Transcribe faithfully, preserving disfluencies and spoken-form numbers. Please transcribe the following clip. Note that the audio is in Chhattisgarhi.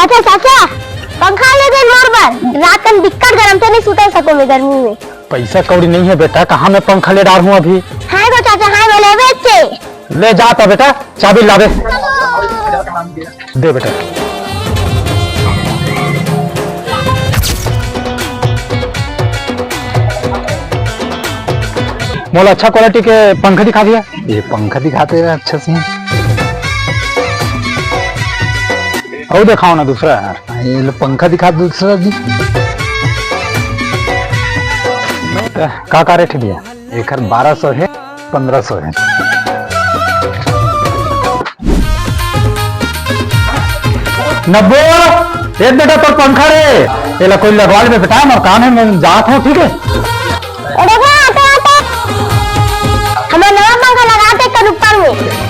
अच्छा चाचा, पंखा ले दे मोर बर, रात कन बिक्कट गरम से नहीं सुतल सको मैं गर्मी में। पैसा कौड़ी नहीं है बेटा, कहाँ मैं पंखा ले डार हूँ अभी। हाँ तो चाचा, हाँ बोले बेचे। ले जा तो बेटा, चाबी लावे। दे बेटा। मोला अच्छा क्वालिटी के पंखा दिखा भैया। ये पंखा दिखाते हैं अच्छा से। और दिखाओ ना दूसरा यार। हाँ, ये लो पंखा दिखा दूसरा जी। का का रेट है भैया? एकर बारह सौ है, पंद्रह सौ है। नब्बो, एक बेटा तोर पंखा रे, एला कोई लगवा ले बेटा, मोर काम है, मैं जात हूँ, ठीक है? ए देखो, आते, आते। हमें नवा पंखा लगा दे कर ऊपर में।